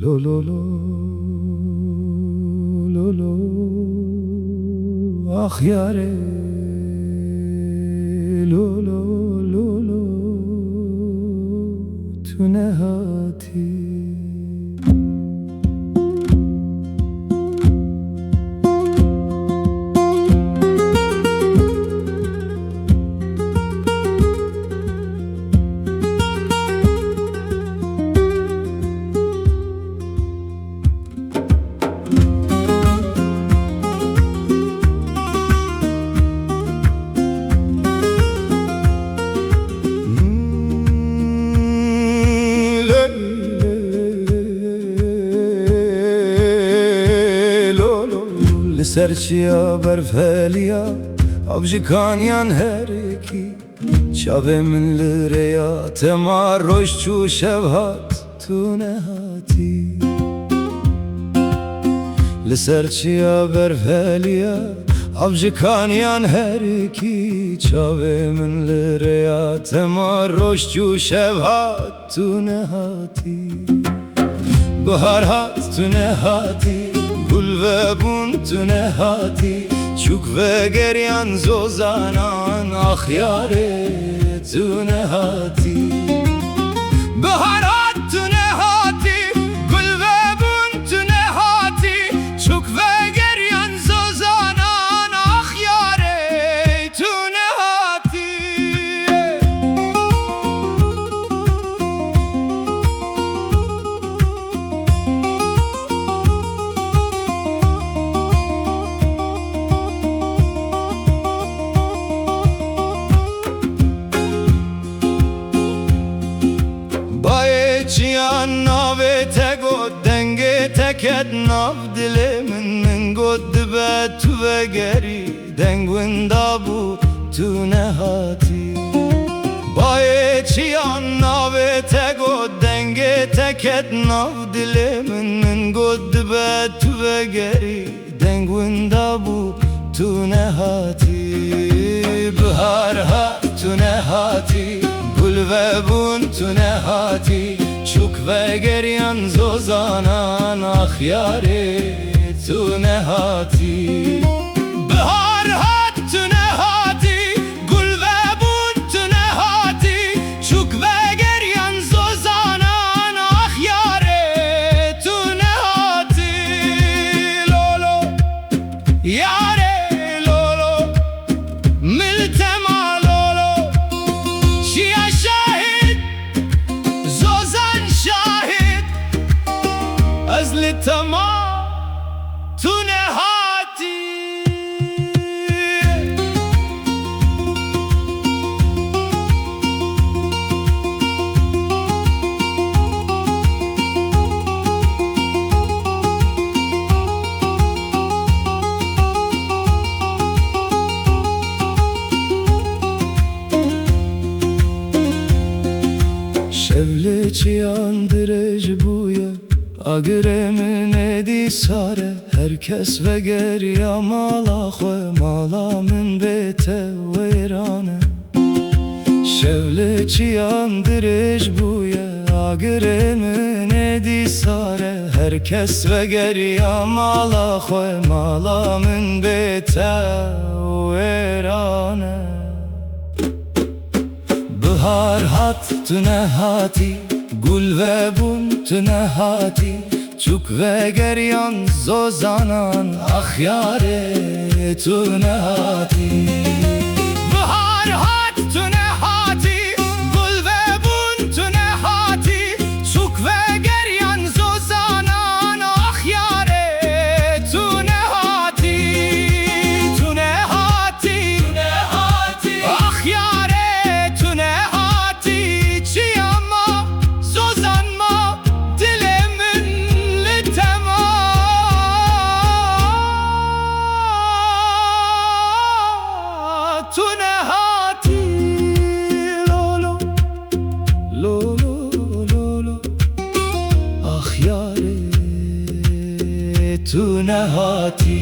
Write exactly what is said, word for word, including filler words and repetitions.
Lo lo lo, lo lo, ax yarê, lo lo lo lo, tu nehatî. Li ser çiya berfeliya, av ji kaniyan herikî. Çavê min li rêya te ma, roj çû şev hat, tu nehatî. Li ser çiya berfeliya, av ji kaniyan herikî. Çavê min li rêya te ma, roj çû şev hat, tu nehatî. Bihar hat, tu nehatî, gul vebûn, tu nehatî, çûk vegeriyan zozanan, ax yarê, tu nehatî. Bihar hat, tu nehatî, gul vebûn, tu nehatî, çûk vegeriyan zozanan, ax yarê, tu nehatî. Bayê çiyan navê te got, dengê te ket nav dilê min, min got dibe tu vegerî. Deng winda bû, tu nehatî. Bayê çiyan navê te got, dengê te ket nav dilê min, min got dibe tu vegerî. Deng winda bû, tu nehatî. Bihar hat, tu nehatî, gul vebûn, tu nehatî, çûk vegeriyan zozanan, ax yarê, tu nehatî. Bihar hat, tu nehatî, gul vebûn, tu nehatî, çûk vegeriyan zozanan, ax yarê, tu nehatî. Lo lo, yarê, lo lo, min li te ma, lo lo, çiya şahid, zozan şahid, ez li te ma, tu nehatî. Şev li çiyan dirêj bûye, agirê min êdî sar e. Her kes vegeriya mala xwe, mala min bê te wêran e. Şev li çiyan dirêj bûye, agirê min êdî sar e. Her kes vegeriya mala xwe, mala min bê te wêran e. Bihar hat, tu nehatî, gul vebûn, tu nehatî, çûk vegeriyan zozanan, ax yarê, tu nehatî. Bihar hat, tu nehatî, gul vebûn, tu nehatî, çûk vegeriyan zozanan, ax yarê, tu nehatî, tu nehatî, tu nehatî, ax yarê, tu nehatî, çiya ma, zozan ma, dilê min li te ma, tu nehatî, lo lo, lo lo, lo lo, ax yarê, tu nehatî.